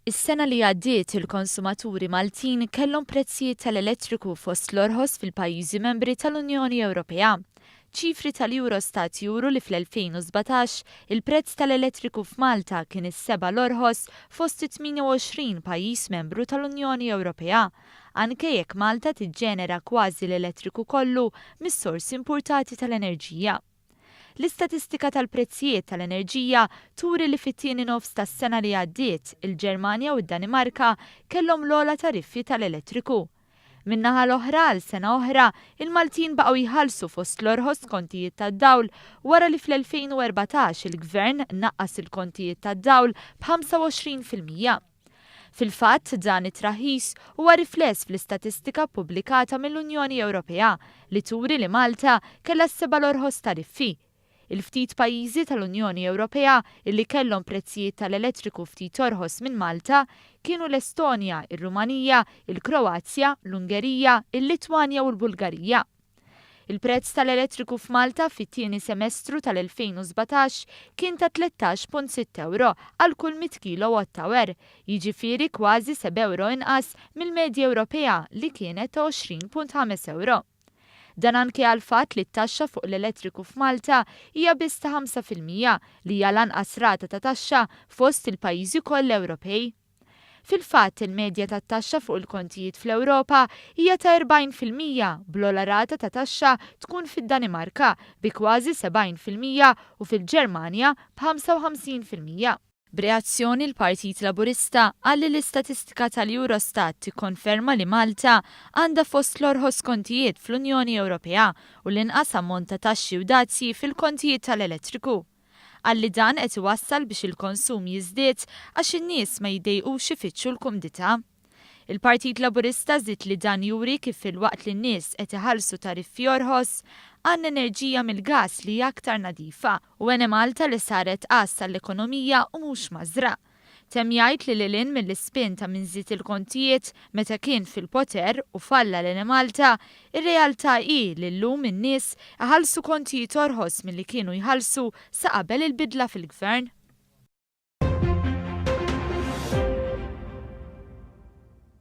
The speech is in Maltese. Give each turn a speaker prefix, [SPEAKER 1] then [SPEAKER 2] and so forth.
[SPEAKER 1] Is-sena li għaddiet il-konsumaturi Maltin kellhom prezzijiet tal-elettriku fost l-orħos fil-pajjiżi membri tal-Unjoni Ewropea. Ċifri tal-Eurostat juru li fl-2017 il-prezz tal-elettriku f'Malta kien is-seba' l-orħos fost it-28 pajjiż membru tal-Unjoni Ewropea, anke jekk Malta tiġġenera kważi l-elettriku kollu mis-sorsi impurtati tal-enerġija. L-istatistika tal-prezzijiet tal-enerġija turi li fit-tieni nofs tas-sena li għaddiet, il-Ġermanja u d-Danimarka kellhom l-ogħla tariffi tal-elettriku. Min-naħa l-oħra, għal sena oħra, il-Maltin baqgħu jħallsu fost l-orħos kontijiet tad-dawl wara li fl-2014 il-Gvern naqqas il-kontijiet tad-dawl b'25%. Fil-fatt, dan it-traħħis huwa rifless fl-istatistika ppubblikata mill-Unjoni Ewropea li turi li Malta kellha s-seba' l-orħos tariffi. Il-ftit pajjiżi tal-Unjoni Ewropea illi kellhom prezzijiet tal-elettriku ftit orħos minn Malta kienu l-Estonja, ir-Rumanija, il-Kroazja, l-Ungerija, il-Litwanja u l-Bulgarija. Il-prezz tal-elettriku f'Malta fit-tieni semestru tal-2017 kien ta' 13.6 ewro għal kull 100 kilowatt hour, jiġifieri kważi seba' ewro inqas mill-medja Ewropea li kienet ta' 20.5 ewro. Dan anke għall-fatt li t-taxxa fuq l-elettriku f'Malta hija biss ta' 5% li hija l-anqas rata ta' taxxa fost il-pajjiżi kollha Ewropej. Fil-fatt, il-medja tat-taxxa fuq il-kontijiet fl-Ewropa hija ta' 40%, bl-ogħla rata ta' taxxa tkun fid-Danimarka bi kważi 70% u fil-Ġermanja b'55%. B'reazzjoni l-Partit Laburista qal li l-istatistika tal-Eurostat tikkonferma li Malta għandha fost l-orħos kontijiet fl-Unjoni Ewropea u l-inqas ammont ta' taxxi u dazji fil-kontijiet tal-elettriku. Qal li dan qed iwassal biex il-konsum jiżdied għax in-nies ma jiddejqux ifittxu l-kumdità. Il-Partit Laburista żied li dan juri kif filwaqt li n-nies qed iħallsu tariffi orħos, għandna enerġija mill-gass li hija aktar nadifa u Enemalta li saret għass għall-ekonomija u mhux mażra. Temm jgħid li lil hinn mill-ispin ta' min żied il-kontijiet meta kien fil-poter u falla l-Enemalta, ir-realtà hi li llum in-nies iħallsu kontijiet orħos milli kienu jħallsu sa qabel il-bidla fil-Gvern.